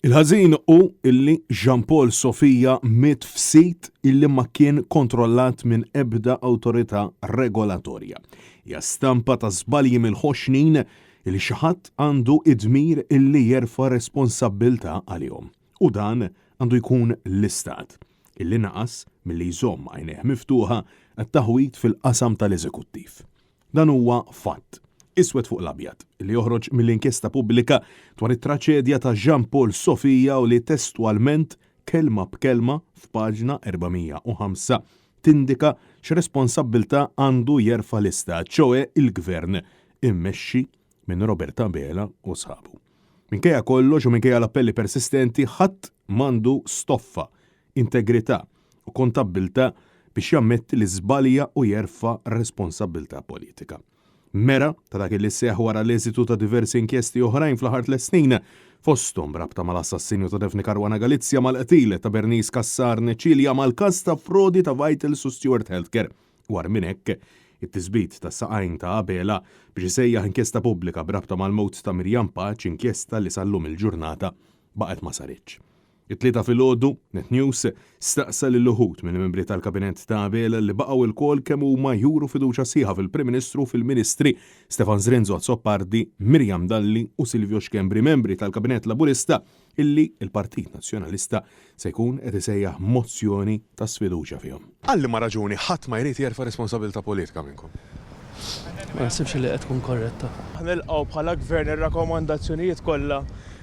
Il-ħażin hu illi Jean Paul Sofia miet f'sit illi ma kien kontrollat minn ebda awtorità regolatorja. Hija stampa ta' żbalji mill-ħoxnin illi xi ħadd għandu id-dmir illi jerfa' responsabbiltà għalihom. U dan għandu jkun l-Istat, illi naqas milli jżomm għajnejh miftuħa għat-taħwid fil-qasam tal-eżekuttiv. Dan huwa fatt, iswed fuq l-abjad, li joħroġ mill-inkjesta pubblika dwar it-traċedja ta' Jean Paul Sofia u li testwalment, kelma b'kelma, f'paġna 405, tindika x'responsabbiltà għandu jerfa' l-Istat, ċoe il-Gvern immexxi minn Robert Abela u sħabu. Minkejja kollox u minkejja l-appelli persistenti, ħadd m'għandu stoffa integrità u kontabbiltà biex jammetti li żbalja u jerfa' responsabbiltà politika. Mera ta' dak li seħħ wara l-eżitu ta' diversi inkjesti oħrajn fl-aħħar tliet snin, fosthom b'rabta mal-assassinju ta' Daphne Caruana Galizia, mal-qtil ta' Bernice Cassar Necilia, mal-każ ta' frodi ta' Vitals u Steward Healthcare, u agħar minn hekk, it-tisbit tas-saqajn ta' Abela biex isejjaħ inkjesta pubblika b'rabta mal-mewt ta' Miriam Pace, inkjesta li sal-lum il-ġurnata baqgħet ma saritx. It-Tlieta filgħodu, Net News staqsa lil uħud mill-membri tal-Kabinett ta' Abela li baqgħu lkoll kemm huma juru fiduċja sħiħa fil-Prim Ministru u fil-Ministri Stefan Zrinzo Azzopardi, Miriam Dalli u Silvio Schembri membri tal-Kabinett Laburista illi l-Partit Nazzjonalista se jkun qed isejjaħ mozzjoni ta' sfiduċja fihom. Għal liema raġuni ħadd ma jrid jerfa' responsabilità politika minnkom? Ma naħsibx li qed tkun korretta. Aħna nilqgħu bħala Gvern ir-rakkomandazzjonijiet kollha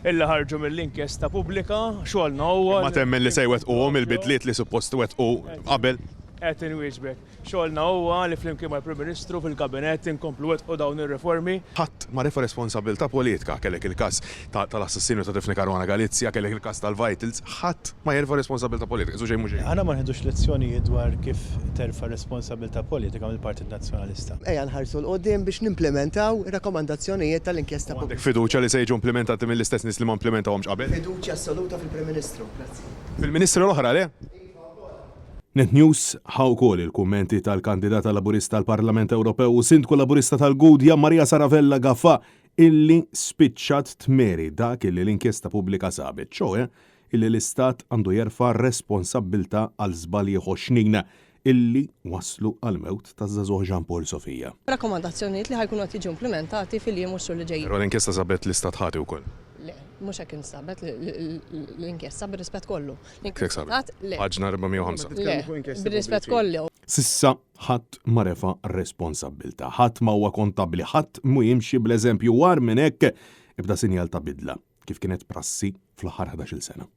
illi ħarġu mill-inkjesta pubblika. Xogħolna huwa. Imma temmen li se jwettquhom il-bidliet li suppost twettqu qabel? Qed inwieġbek. Xogħolna huwa li flimkien mal-Prim Ministru fil-Kabinett inkomplu wettqu dawn ir-riformi. Ħadd ma refa' responsabbiltà politika. Kellek il-każ tal-assassinju ta' Daphne Caruana Galizia, kellek il-każ tal-Vitals, ħadd ma jerfa' responsabbiltà politika, qisu xejn mhu xejn. Aħna ma nieħdux lezzjonijiet dwar kif terfa' responsabbiltà politika mill-Partit Nazzjonalista. Ejja nħarsu 'l quddiem biex nimplimentaw ir-rakkomandazzjonijiet tal-inkjesta pubblika. U għandek fiduċja li se jiġu implimentati mill-istess nies li ma implimentawhomx qabel? Fiduċja assoluta fil-Prim Ministru. Grazzi. Fil-Ministri l-oħra le? Net News ħa wkoll il-kummenti tal-kandidata Laburista għall-Parlament Ewropew u Sindku Laburista tal-Gudja Maria Saravella Gafà illi spiċċat tmeri dak illi l-inkjesta pubblika sabet, ċoe illi l-Istat għandu jerfa' responsabbiltà għal żbalji ħoxnin illi wasslu għall-mewt taż-żagħżugħ Jean Paul Sofia. Rakkomandazzjonijiet li ħa jkunu qed jiġu implimentati fil-jiem u x-xhur li ġejjin. Però l-inkjesta sabet l-Istat ħati wkoll. Le, mhux hekk instabet l-inkjesta, bir-rispett kollu. Hekk sabet? Le. Paġna 405. Le, bir-rispett kollu. S'issa ħadd ma refa' responsabbiltà, ħadd ma huwa kontabbli, ħadd mhu jimxi bl-eżempju u agħar minn hekk ebda sinjal ta' bidla, kif kienet prassi fl-aħħar ħdax-il sena.